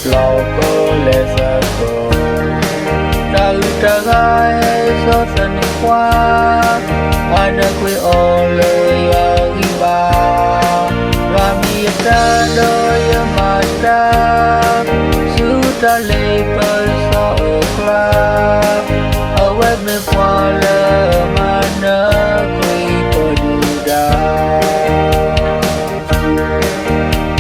လီၤပၢလဲၤသကိး, တၢ်အုၣ်တၢ်ဂၤဟဲစိာ်သန့ၤပှၤ, အါနၢ်ကွံာ်အီၤလၢယွၤဂံၢ်ဘါ, ယွၤမ့ၢ်ယတၢ်ဒီးယမၤတၢ်, ဆူတၢ်လ့ပစီအကျါ, အဝဲမ့ၢ်ပှၤလၢအမၤနၢၤကွံာ်ပဒုၣ်ဒါ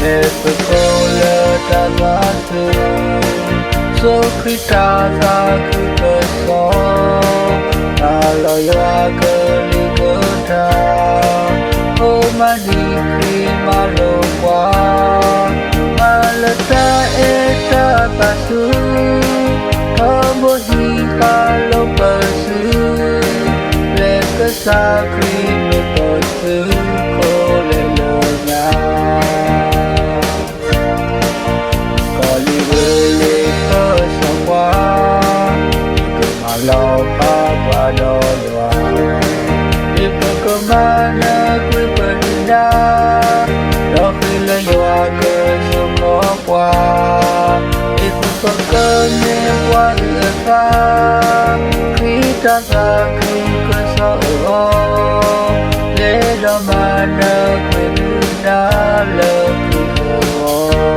လဲၤသကိးလၢတၢ်သးစူၤ, စိခရံာ်တၢ်သးခုကစီၣ်, တၢ်လီၤယွၤကလုၢ်ကထါ, အိၣ်မၤဒံးခရံာ်မၤလိာ်ပှၤ, မၤလၢတၢ်အဲၣ်တၢ်သးစူၤ, ထီဘိဟံးဃာ်လိာ်ပစု, လဲၤကစၢ်ခရံာ်မ့ၢ်ပသုးခိၣ်လဲၤလၢညါ ကီၢ်လံၤဝ့ၢ်လံၤကစီၣ်ပှၤ, ပကမၤလီၤဖးပှၤဒီးယွၤ, ဒ်ပကမၤနၢၤကွံာ်ပဒုၣ်ဒါ, ဒီးဃ့လၢယွၤကစိာ်ဃီပှၤ, ဒ်သိးပကမ့ၢ်ပှၤအုၣ်အသး, ခရံာ်တၢ်သးခုကစီၣ်အဂီၢ်, လဲၤဒီးမၤနၢၤကွံာ်ဒုၣ်ဒါလၢခရံာ်အ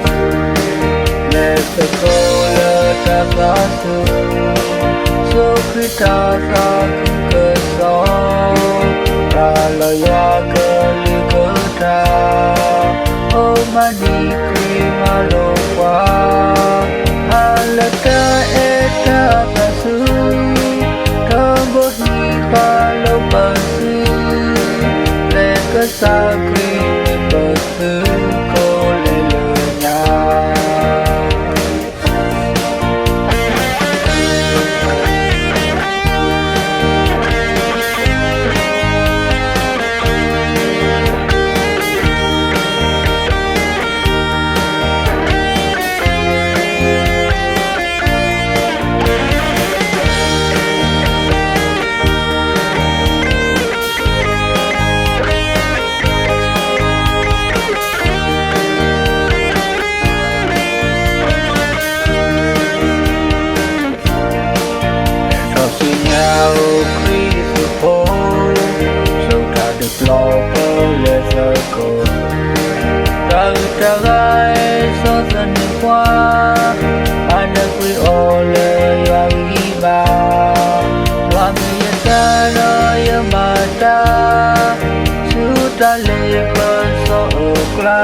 ဂီၢ် လဲၤသကိးလၢတၢ်သးစူၤ, စိခရံာ်တၢ်သးခုကစီၣ်, တၢ်လီၤယွၤကလုၢ်ကထါ, အိၣ်မၤဒံးခရံာ်မၤလိာ်ပှၤ, မၤလၢတၢ်အဲၣ်တၢ်သးစူၤ, ထီဘိဟံးဃာ်လိာ်ပစု, လဲၤကစၢ်ခရံာ်မ့ၢ်ပသုးခိၣ်လဲၤလၢညါ ထီၣ်ဆူညါအိၣ်ခရံာ်ဖိ, ဆိၣ်တၢ်ဒုးပျီပလဲၤသကိး, တၢ်အုၣ်တၢ်ဂၤဟဲစိာ်သန့ၤပှၤ, အါနၢ်ကွံာ်အီၤလၢယွၤဂံၢ်ဘါ, ယွၤမ့ၢ်ယတၢ်ဒီးယမၤတၢ်, ဆူတၢ်လ့ပစီအကျါ,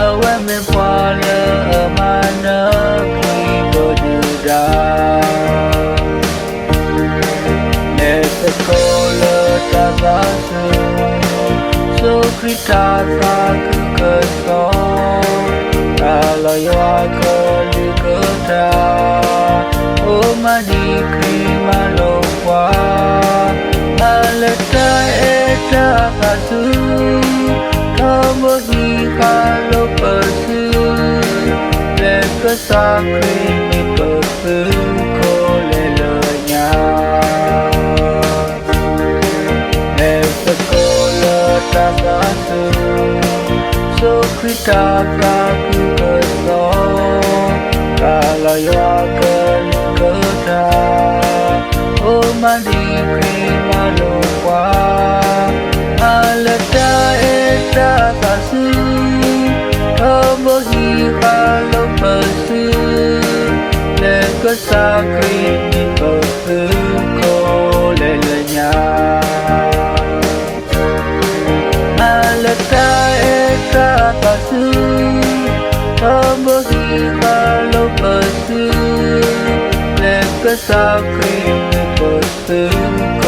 အဝဲမ့ၢ်ပှၤလၢအမၤနၢၤကွံာ်ပဒုၣ်ဒါ လဲၤသကိးလၢတၢ်သးစူၤ, စိခရံာ်တၢ်သးခုကစီၣ်, တၢ်လီၤယွၤကလုၢ်ကထါ, အိၣ်မၤဒံးခရံာ်မၤလိာ်ပှၤ, မၤလၢတၢ်အဲၣ်တၢ်သးစူၤ, ထီဘိဟံးဃာ်လိာ်ပစု, လဲၤကစၢ်ခရံာ်မ့ၢ်ပသုးခိၣ်လဲၤလၢညါ လဲၤသကိးလၢတၢ်သးစူၤ, စိခရံာ်တၢ်သးခုကစီၣ်, တၢ်လီၤယွၤကလုၢ်ကထါ, အိၣ်မၤဒံးခရံာ်မၤလိာ်ပှၤ, မၤလၢတၢ်အဲၣ်တၢ်သးစူၤ, ထီဘိဟံးဃာ်လိာ်ပစု, လဲၤကစၢ်ခရံာ်မ့ၢ်ပသုးခိၣ်လဲၤလၢညါ မၤလၢတၢ်အဲၣ်တၢ်သးစူၤ, ထီဘိဟံးဃာ်လိာ်ပစု, လဲၤကစၢ်ခရံာ်မ့ၢ်ပသုးခိၣ်